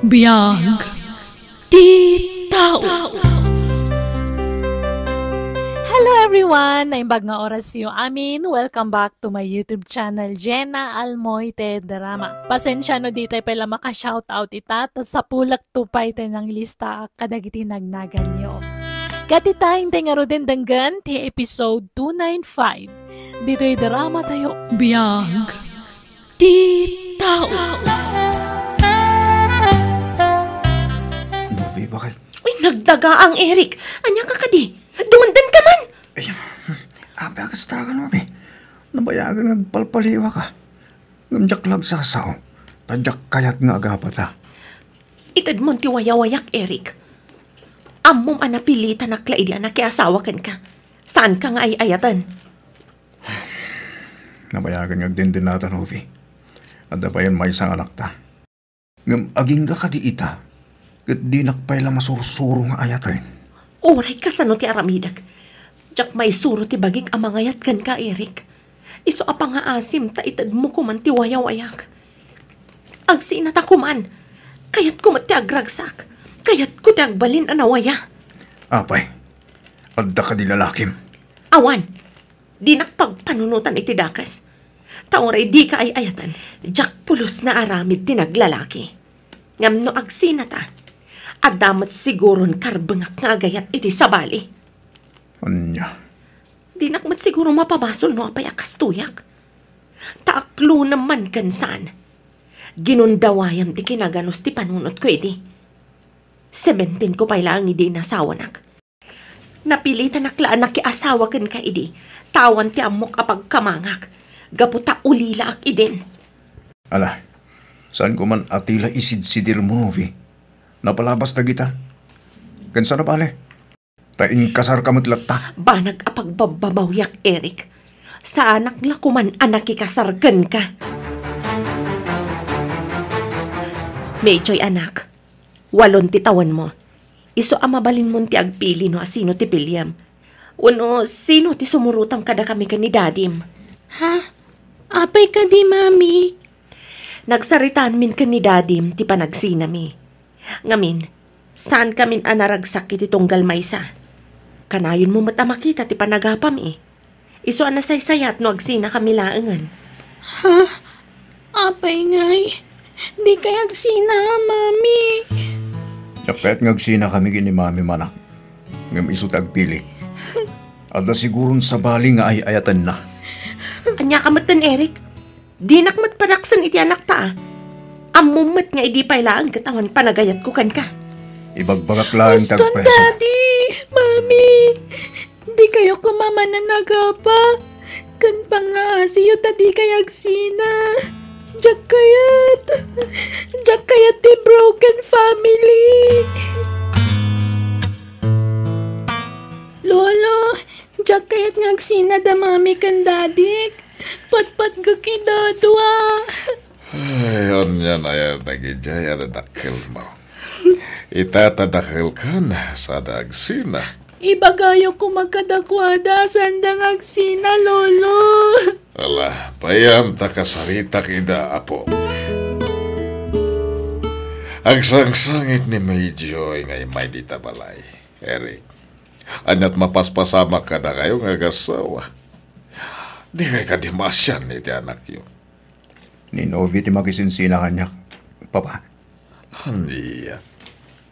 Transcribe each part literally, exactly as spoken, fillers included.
Biag ti tao. Hello everyone! Naimbag nga orasyo amin. Welcome back to my YouTube channel, Jenna Almoite Drama. Pasensya no di tayo pala maka-shoutout ita, ta sapulak to pay tayo ng lista kadagiti nagnaganyo. Ket ita, intay ngaruden denggen ti episode two ninety-five. Ditoy drama tayo. Biag ti tao. Novi, bakit? Uy, nagdagaang, Eric. Ania ka kadi? Dumandang ka man. Ay, apay a kasta ka, Novi? Nabayagan nga agpalpaliwa ka. Ngem diak la agsasao. Ta diak kayat nga agapata. Itedmon ti wayawayak, Eric. Ammom a napilitanak la idi a nakiasawa kenka. Saanka nga ay-ayaten. Nabayagan nga agdindinata, Novi. Adda payen maysa nga anakta. Ngem agingga kadi ita, ket dinak pay la masursuro nga ayaten. Uray kasano ti aramidek. Diak maisuro ti bagik a mangayat kenka, Eric. Isu a pangaasim ta itedmo koman ti wayawayak. Agsinata koman. Kayatko met ti agragsak. Kayatko ti agbalin a nawaya. Apay, adda kadi lalakim? Awan. Dinak pagpanunotan iti dakes. Ta uray dika ay-ayaten, diak pulos nga aramid ti naglalaki. Ngem no agsinata, adda met siguron karbengak nga agayat iti sabali. Ania? Dinak met siguro mapabasol no apay a kastoyak. Ta aklonam man ken saan. Ginundawayam ti kinaganus ti panunotko idi. Sebentinko pay laeng idi inasawanak. Napilitanak la a nakiasawa kenka idi, ta awan ti ammok a pagkamangak, gapu ta ulilaak idin. Ala, saanko man a ti la isidsidir mo, Novi. Napalabas dagita. Ken saan a bale? Ta inkasarka met latta. Banag a pagbabbabawiak, Eric. Saanak la koman a nakikasar kenka. Mejoy, anak, walon ti tawenmo. Isu a mabalinmon ti agpili no asino ti piliem. Wenno sino ti sumurotam kadakami ken ni Dadim. Ha? Apay kadi, Mami? Nagsaritaanmin ken ni Dadim ti panagsinami. Ngamin, saankamin a naragsak iti tunggal maysa. Kanayonmo met a makita ti panagapami. Isu a nasaysayat no agsinakami laengen. Ha? Apay ngay? Dikay agsina, Mami. Diak kayat nga agsinakami ken ni Mami, manak. Ngem isu ti agpili. Adda siguron sabali nga ay-ayatenna. Ania ka metten, Eric? Dinak met padaksen iti anakta, a. Ammom met nga idi pay laeng ket awan panagayatko kenka. Ibagbagak laeng ti agpayso. Uston, Daddy! Mami! Dikayo koma manen agapa. Ken pangaasiyo ta dikay agsina. Diak kayat. Diak kayat ti broken family. Lolo, diak kayat nga agsina da Mami ken Dadik. Patpatgek ida dua. Ay, ania nayanak idiay a dadakkelmo? Ita ta dakkelkan, sada agsina. Ibagayo koma kadakuada, sanda nga agsina, Lolo. Ala, payam ta kasaritak ida, apo. Agsangsangit ni Mayjoy nga immay dita balay, Eric. Aniat mapaspasamak kadakayo nga agassawa. Dikay kadi maasian iti anakyo. Ni Novi ti makisinsina kaniak, Papa. Ania?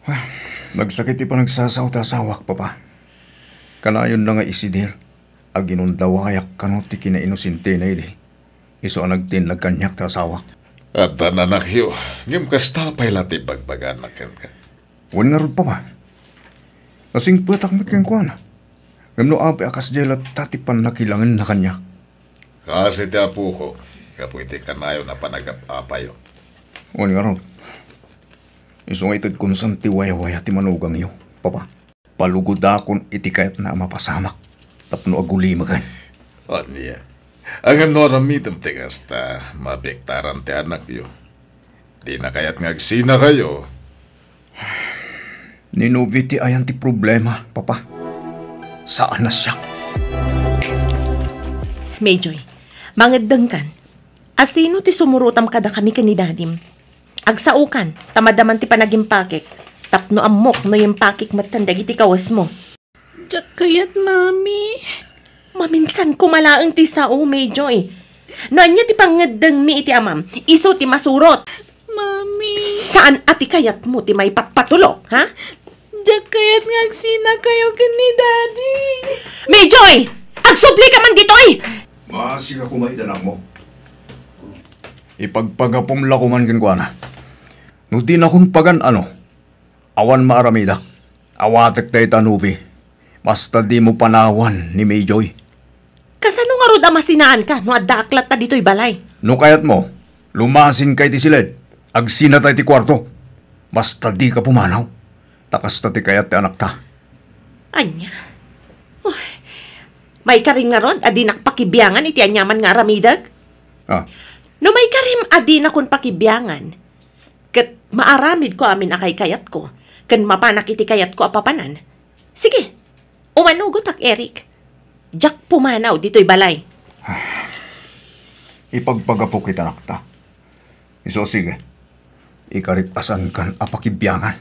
Ah, nagsakit ti panagsasao ti asawak, Papa. Kanayonna nga isidir a ginundawayak kano ti kinainosentina idi. Isu a nagtinnag kaniak ti asawak. Addan anakyo, ngem kasta pay la ti ibagbagana kenka. Wen ngarud, Papa. Nasingpetak met kenkuana. Ngem no apay a kasdiay latta ti pannakilangenna kaniak. Kas iti apoko, gapu iti kanayon a panagap-apayo. Wen ngarud, isu nga itedkon san ti wayawaya ti manugangyo, Papa. Palugodakon iti kayatna a mapasamak tapno agulimekan. Ania? Ngem no aramidem ti kasta, mabiektaran ti anakyo. Dina kayat nga agsinakayo. Ni Novi ti ayan ti problema, Papa. Saan a siak. Mayjoy, mangeddengkan. Asino ti sumurotam kadakami ken ni Dadim? Agsaokan, ta madaman ti panagimpakek. Tapno ammok no yimpakek metten dagiti kawesmo. Diak kayat, Mami. Maminsan koma laeng ti sao, Mayjoy. No ania ti pangngeddengmi iti amam, isu ti masurot. Mami. Saan a ti kayatmo ti maipatpatulok, ha? Diak kayat nga agsinakayo ken ni Daddy. Mayjoy! Agsubli ka man ditoy! Maasika koma iti anakmo. Ipagpagapum la koman kenkuana. No dinakon pagan-ano, awan maaramidak. Awatek dayta, Novi. Basta dimo panawan ni Mayjoy. Kasano ngarud a masinaanka no addaak latta ditoy balay? No kayatmo, lumasinka iti siled. Agsinata iti kuarto. Basta dika pumanaw. Ta kasta ti kayat ti anakta. Ania? Uy, maikarim ngarud a dinak pakibiangan iti aniaman nga aramidek? Ah. No maikarim a dinakon pakibiangan, ket maaramidko amin a kaykayatko, ken mapanak iti kayatko a papanan. Sige, umanugotak, Eric. Diak pumanaw ditoy balay. Ipagpagapok iti anakta. Isu, sige. Ikarik a saankan a pakibiangan.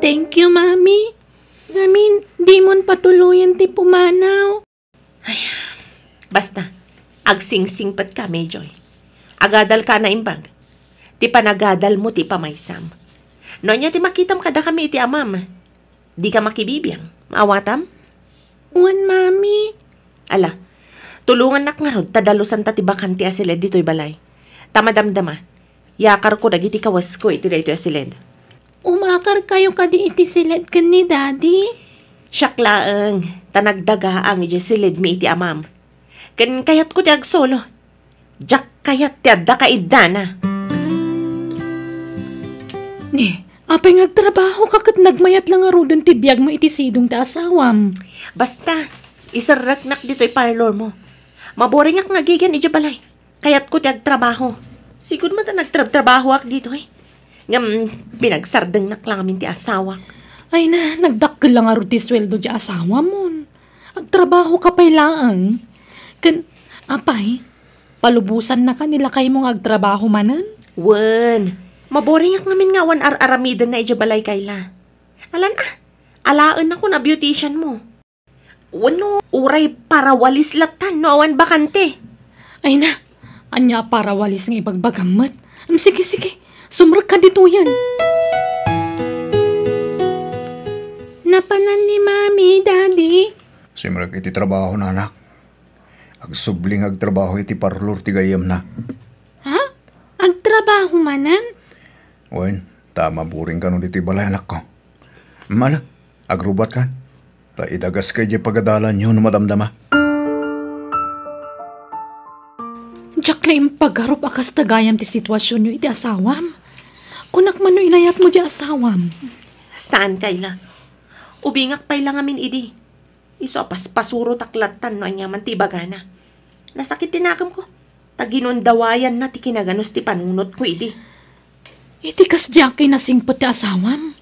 Thank you, Mami. Ngamin, dimon patuloyen ti pumanaw. Ay, basta, agsingsingpetka, Mayjoy. Agadalka a naimbag. Ti panagadalmo ti ipamaysam. No ania ti makitam kadakami iti amam, dika makibibiang. Maawatam? Wen, Mami. Ala, tulongannak ngarud ta dalusanta ti bakante a siled ditoy balay. Ta madamdama, yakarko dagiti kawasko iti daytoy a siled. Umakarkayo kadi iti siled ken ni Daddy? Siak laeng, ta nagdagaang idiay siledmi iti amam. Ken kayatko ti agsolo. Diak kayat ti adda kaiddana. Ni, apay nga agtrabahoka ket nagmayat la ngaruden ti biagmo iti sidong ti asawam? Basta, iserreknak ditoy parlor mo. Maboringak nga agigian idiay balay. Kayatko ti agtrabaho. Sigud met a nagtrabtrabahoak ditoy. Ngem pinagsardengnak la ngamin ti asawak. Ay na, nagdakkel la ngarud ti sueldo ti asawamon. Agtrabahoka pay laeng. Ken, apay, palubosannaka ni lakaymo nga agtrabaho manen? Wen, maboringak ngamin nga awan ar-aramidenna idiay balay, Kayla. Alan a, alaennakon a beautician mo. Wenno, uray parawalis lattan no awan bakante. Ay na, ania a parawalis nga ibagbagam met? Em, sige, sige, sumrekka ditoyen. Napanan ni Mami, Daddy. Simrek iti trabaho, anak. Agsubli nga agtrabaho iti parlor ti gayyemna. Ha? Agtrabaho manen? Wen, ta maboring kano ditoy balay, anakko. Mana, agrubat kan. Ta idagaska idiay pagadalanyo no madamdama. Diak la impagarup a kasta gayam ti situasionyo iti asawam. Kunak man no inayatmo diay asawam. Saan, Kayla. Ubingak pay la ngamin idi. Isu a paspasurotak lattan no aniaman ti ibagana. Nasakit ti nakemko, ta ginundawayanna ti kinaganus ti panunotko idi. Iti kasdiay a kinasingpet ti asawam,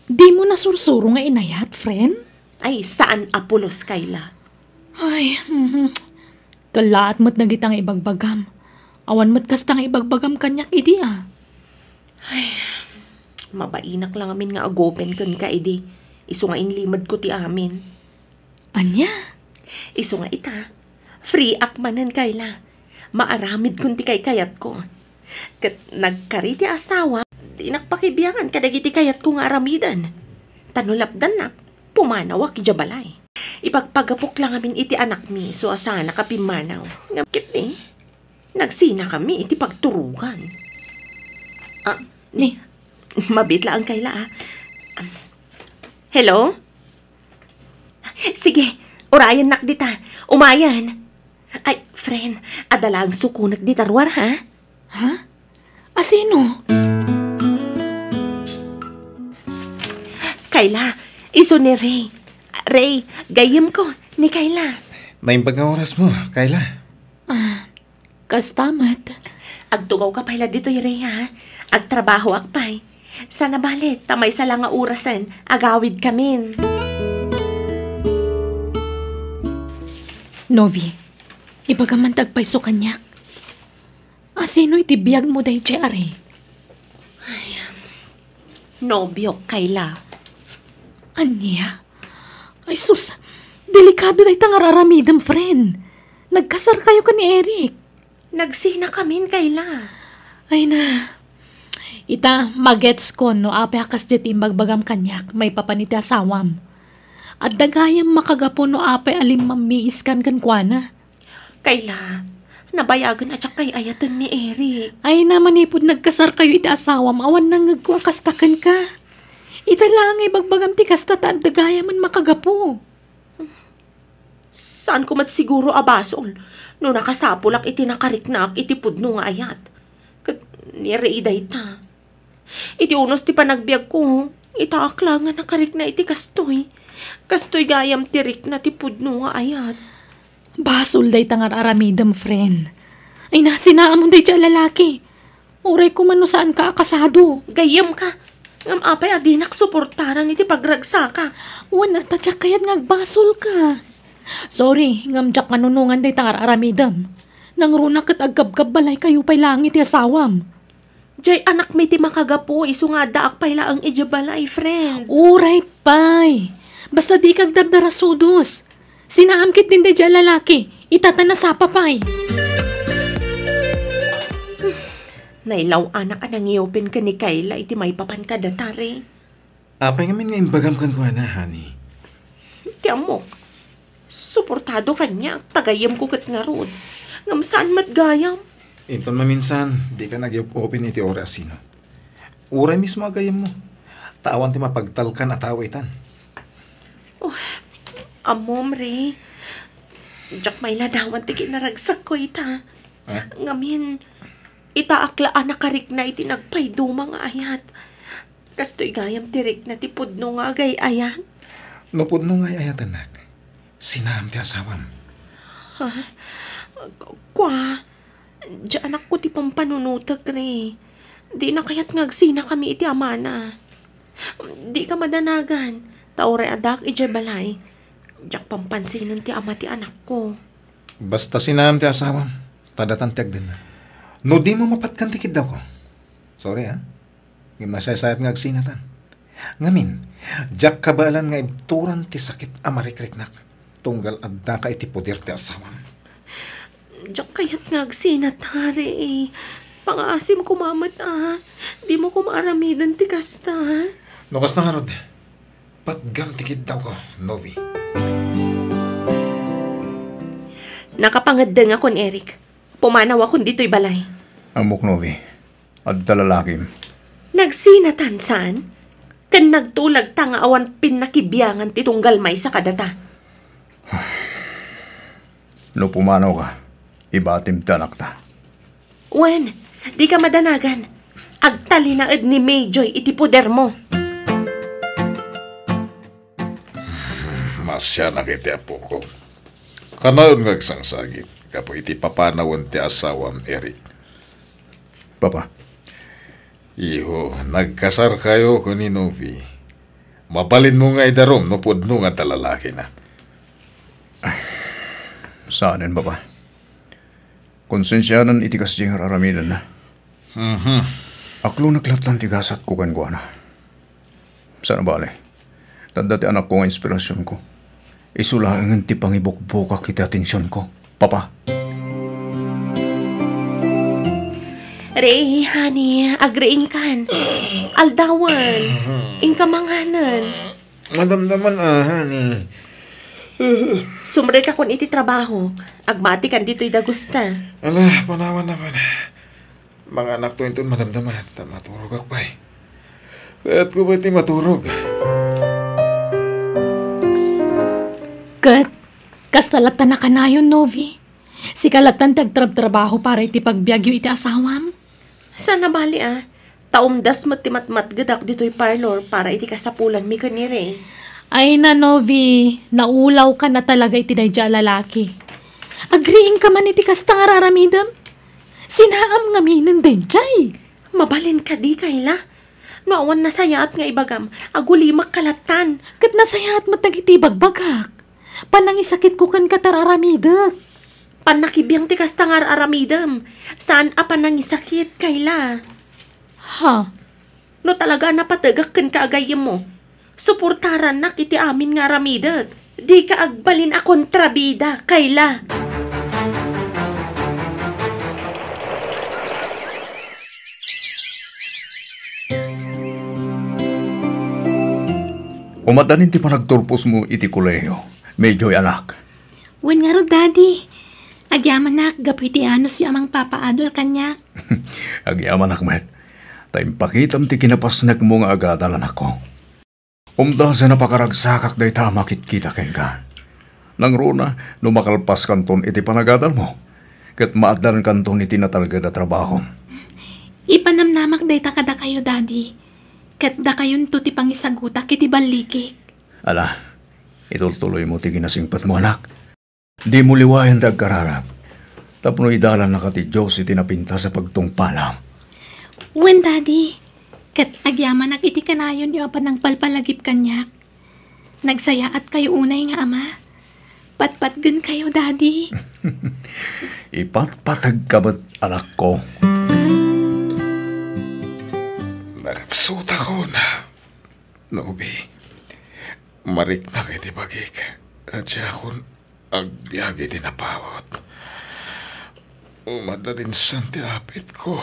dimo nasursuro nga inayat, friend? Ay, saan a pulos, Kayla. Ay, mhm. Kellaat met dagita nga ibagbagam. Awan met kasta nga ibagbagam kaniak idi a. Ay, mabainak la ngamin nga agopen kenka idi. Isu nga inlimedko ti amin. Ania? Isu nga ita, free ak manen, Kayla. Maaramidkon ti kaykayatko. Ket nagkari ti asawa, dinak pakibiangan kadagiti kayatko nga aramiden. Ta no lapdannak, pumanawak idiay balay. Ipagpagapok la ngamin iti anakmi, isu a saanak a pimmanaw. Ngem ketdi, nagsinakami iti pagturogan. Ah, ni, mabiit laeng, Kayla, ah. Hello? Sige, urayennak dita. Umayen. Ay, friend, adda laeng sukonek dita ruar, ha? Ha? Asino? Kayla, isu ni Ray. Ray, gayyemko, ni Kayla. Naimbag nga orasmo, Kayla. Ah, kasta met. Agtugawka pay la ditoy, Ray, ha? Agtrabahoak pay. Saan a bale, ta maysa la nga orasen, agawidkamin. Novi, ibagam man ti agpayso kaniak. Asino iti biagmo daydiay, Ari? Nobiok, Kayla. Ania? Ay sus, delikado dayta nga ar-aramidem, friend. Nagkasarkayo ken ni Eric. Nagsinakamin, Kayla. Ay na. Ita, magetskon no apay a kasdiay ti imbagbagam kaniak maipapan iti asawam. Adda gayam makagapu no apay a limmammiiskan kenkuana. Kayla, nabayagen a diak kay-ayaten ni Eric. Ay na, manipud nagkasarkayo iti asawam, awan nangngegko a kasta kenka. Ita laeng nga ibagbagam ti kasta ta adda gayamen makagapu. Saanko met siguro a basol no nakasapulak iti nakariknaak iti pudno nga ayat. Ket ni Ray dayta. Iti unos ti panagbiagko, itaak la nga nakarikna iti kastoy. Kastoy gayam ti rikna ti pudno nga ayat. Basol dayta nga ar-aramidem, friend. Ay na, sinaamon daydiay a lalaki. Uray koma no saanka a kasado. Gayyemka. Ngem apay a dinak suportaran iti pagragsakak? Wen, ta diak kayat nga agbasolka. Sorry, ngem diak manunongan dayta nga ar-aramidem. Nangruna ket agkabkabbalaykayo pay laeng iti asawam. Diay anakmi ti makagapu isu nga addaak pay laeng idiay balay, friend. Uray pay. Basta dika agdardarasudos. Sinaam ketdin daydiay a lalaki, ita ta nasapa pay. Nailaw-anak a nangiupen ken ni Kayla iti maipapan kadata, Ray. Apay ngamin nga imbagam kenkuana, honey? Ti ammok. Suportado kaniak, ta gayyemko ket ngarud. Ngem saan met gayam. Inton maminsan, dika nag-iup-upin iti orasina. Uray mismo a gayyemmo. Ta awan ti mapagtalkan a tao itan. Oh, ammom, Ray. Diak mailadawan ti kinaragsakko ita. Ah? Ngamin, itaak la a nakarikna iti nagpayduma nga ayat. Kastoy gayam ti rikna ti pudno nga agay-ayat. No pudno nga ay-ayatennak, sinaam ti asawam. Ha? Ku-, kua, diay anakko ti pampanunotek, Ray. Dina kayat nga agsinakami iti amana. Dika madanagan, ta uray addaak idiay balay, diak pampansinen ti ama ti anakko. Basta sinaam ti asawam, ta datan ti agdenna. No dimo mapatgan ti kiddawko. Sorry, ha? Ngem nasaysayat nga agsinatan. Ngamin, diak kabaelan nga ibturan ti sakit a marikriknak, tunggal addaka iti poder ti asawam. Diak kayat nga agsinat, Ray. Pangaasim koma met, a. Dimo koma aramiden ti kasta. No kasta ngarud, patgam ti kiddawko, Novi. Nakapangeddengakon, Eric. Pumanawakon ditoy balay. Ammok, Novi. Adda lalakim. Nagsinatan, saan? Ken nagtulagta nga awan pinnakibiangan ti tunggal maysa kadata. No pumanawka, ibatim ti anakta. Wen, dika madanagan. Agtalinaed ni Mayjoy iti podermo. Masianak iti apok. Kanayon nga agsangsagit gapu iti papanawen ti asawam, Eric. Papa. Iho, nagkasarkayo ken ni Novi. Mabalinmo nga idarum no pudno nga adda lalakina. Saanen, Papa. Konsensianan iti kasdiay nga ar-aramidenna. Mhm. Aklonek lattan ti gasatko kenkuana. Sana bale, ta adda ti anakko nga inspirasionko. Isu laengen ti pangibukbukak iti atensionko, Papa. Ray, honey, agriingkan. Aldawen. Inka manganen. Madamdaman, ah, honey. Sumrekakon iti trabahok. Agmatikan ditoy dagusta. Ala, panawan na pala. Manganakto inton madamdama, ta maturogak pay. Kayatko pay ti maturog. Ket, kasta latta a kanayon, Novi. Sika lattan ti agtrabtrabaho para iti pagbiagyo iti asawam? Sana bali, a. Ta umdas met ti matmatgedak ditoy parlor para iti kasapulanmi ken ni Ray. Ay na, Novi, naulawka na talaga iti daydiay a lalaki. Agriingka man iti kasta nga ar-aramidem? Sinaam ngaminen daydiay. Mabalin kadi, Kayla? No awan nasayaat nga ibagam, agulimekka lattan. Ket nasayaat met dagiti ibagbagak. Panangisakitko kenka ti ar-aramidek. Pannakibiang ti kasta nga ar-aramidem. Saan a panangisakit, Kayla. Ha? No talaga a napategak kenka a gayyemmo, suportarannak iti amin nga aramidek. Dika agbalin a kontrabida, Kayla. Umaddanin ti panagturposmo iti kolehiyo, Medyoy, anak. Wen ngarud, Daddy. Agyamanak gapu iti anusyo a mangpapaadal kaniak. Agyamanak met. Ta impakitam ti kinapasnekmo nga agadal, anakko. Umdasen a pakaragsakak dayta a makitkita kenka. Nangruna, no makalpaskanton iti panagadalmo, ket maaddankanton iti natalged a trabahom. Ipanamnamak dayta kadakayo, Daddy. Ket dakayonto ti pangisagutak iti ballikik. Ala, itultuloymo ti kinasingpetmo, anak. Dimo liwayan ti agkararag, tapno idalannaka ti Dios iti napintas a pagtungpalam. Wen, Daddy. Ket agyamanak iti kanayonyo a panangpalpalagip kaniak. Nagsayaatkayo unay nga ama. Patpatgenkayo, Daddy. Ipatpategka met, anakko. Narapsutakon, Nobi. Mariknak iti bagik. Diakon agbiag iti napawot. Umaddaninsan ti apitko.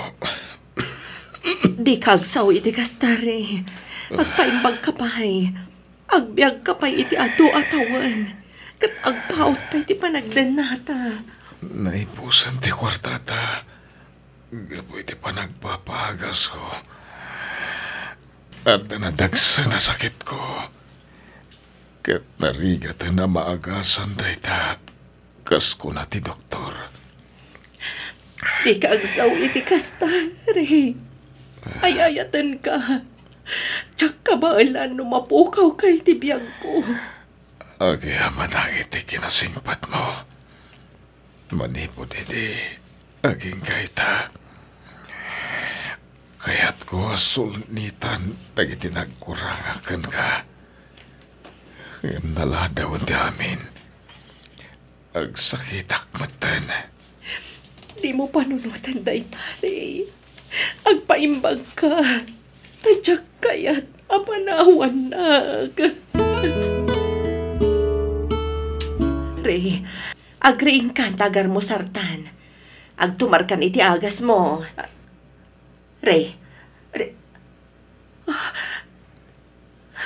Dika agsao iti kasta, Ray. Agpaimbagka pay. Agbiagka pay iti adu a tawen. Ket agpawot pay ti panagdennata. Naipusan ti kuartata gapu iti panagpapaagasko. Adda nadagsen a sakitko. Ket narigaten a maagasan dayta, kas kuna ti doktor. Dika agsao iti kasta, Ray. Ay-ayatenka. Diak kabaelan no mapukawka iti biagko. Agyamanak iti kinasingpetmo. Manipud idi, agingga ita, kayatko a sulnitan dagiti nagkuranga kenka. Ngem naladawen ti amin. Agsakitak metten. Dimo panunoten dayta, Ray. Agpaimbagka. Ta diak kayat a panawannak. Ray, agriingkan ta agarmo sartan. Agtumarkan iti agasmo. Ray, Ray, ah,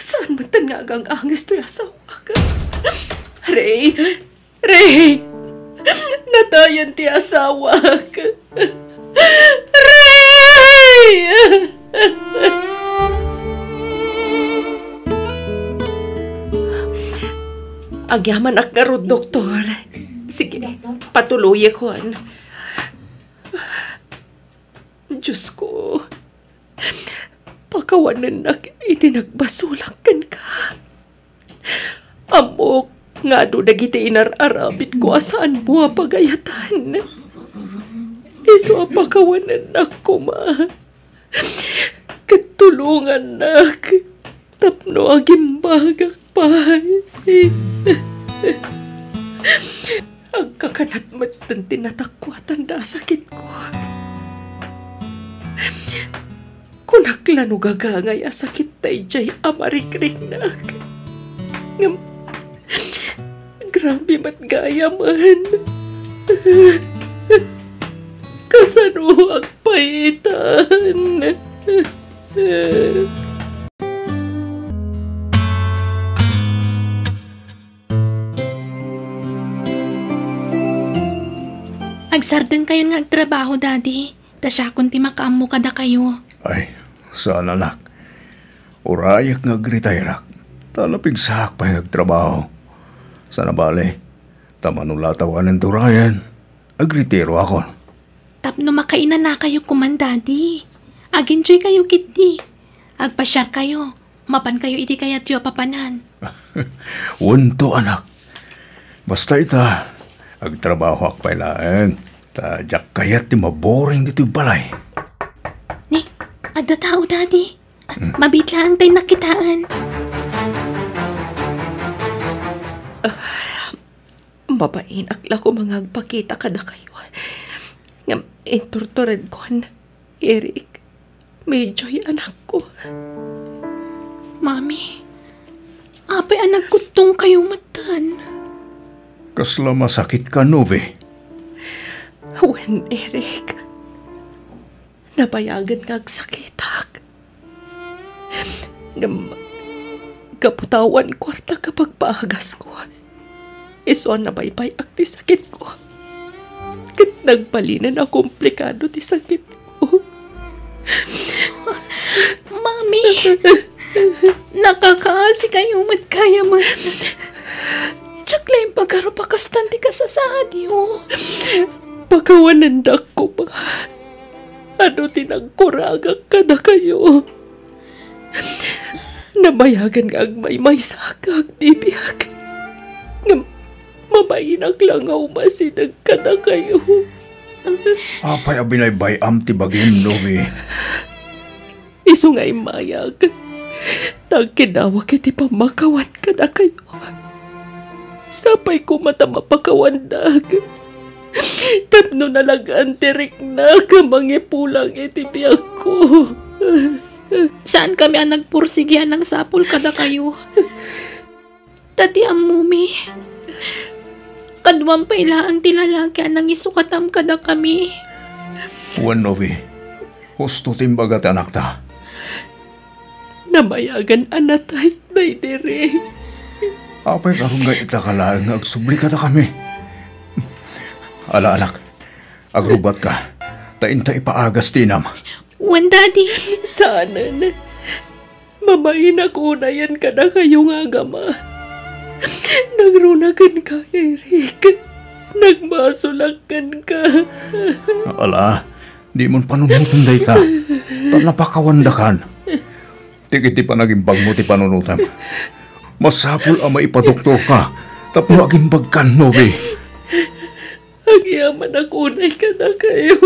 saan metten nga agang-anges toy asawak? Ray, Ray, natayen ti asawak. Ray! Agyamanak ngarud, doktor. Sige, patuloyekon. Diosko, pakawanennak iti nagbasolak kenka. Ammok nga adu dagiti inar-aramidko a saanmo a pagayatan. Isu a pakawanennak koma ket tulongannak tapno agimbagak pay. Agkakanat metten ti natakuatanda a sakitko. Kunak la no gagangay a sakit daydiay a marikriknak. Ngem, grabe met gayamen. Kasano agpaitan? Agsardengkayon nga agtrabaho, Daddy. Ta siakon ti makaammo kadakayo. Ay, saan, anak. Urayak nga agretiraak. Ta napigsaak pay nga agtrabaho. Sana bale, ta mano la a tawanen ti urayen, agretiroakon. Tapno makainanakayo koman, Daddy. Agenjoykayo ketdi. Agpasiarkayo. Mapankayo iti kayatyo a papanan. Wenno, anak. Basta ita, agtrabahoak pay laeng. Ta diak kayat ti maboring ditoy balay. Ni, adda tao, Daddy. Hmm? Mabiit laeng ta innak kitaen. Babainak la koma nga agpakita kadakayo. Ngem inturturedkon, Eric, medioy anakko. Mami, apay a nagkuttongkayo metten? Kasla masakitka, Novi? Wen, Eric. Nabayagen nga agsakitak. Ngem, gapu ta awan kuarta nga pagpaagasko, isu a nabaybay-ak ti sakitko. Ket nagbalinen a komplikado ti sakitko. Mami, nakakaasikayo met gayam. Diak la impagarup a kastan ti kasasaadyo. Pakawanendak koma. Adu ti nagkuragak kadakayo. Nabayagen nga agmaymaysak nga agbibiag. Ngem mabainak la nga umasideg kadakayo. Apay a binaybay-am ti bagim, Novi? Isu nga immayak, ta agkidawak iti pammakawan kadakayo. Sapay koma ta mapakawandak tapno nalag-an ti riknak a mangipulang iti biagko. Saankami a nagpursigi a nangsapul kadakayo. Ta ti ammomi, kaduam pay laeng ti lalaki a nangisukatam kadakami. Wen, Novi, husto ti imbaga ti anakta. Nabayagen a natay daydi Ray. Apay ngarud nga ita ka laeng nga agsubli kadakami? Ala, anak, agrubatka, ta inta ipaagas ti inam. Wen, Daddy. Saanen. Mabainak unayen kadakayo nga agama. Nagruna kenka, Eric. Nagbasolak kenka. Ala, dimon panunoten dayta. Ta napakawandakan. Ti iti panagimbagmo ti panunotem, masapul a maipadoktorka tapno agimbagkan, Novi. Agyamanak unay kadakayo.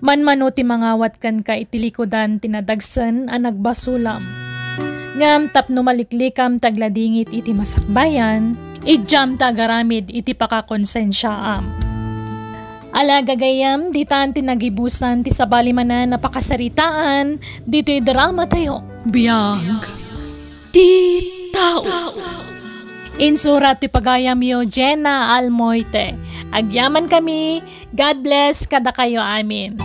Manmano ti mangawat kenka iti likudan ti nadagsen a nagbasolam. Ngem tapno maliklikam ti agladingit iti masakbayan, idiam ta agaramid iti pakakonsensiaam. Ala, gagayyem, ditan ti nagibusan ti sabali manen a pakasaritaan ditoy dramatayo. Biag ti tao. Insurat ti pagayamyo, Jenna Almoite. Agyamankami. God bless kadakayo amin.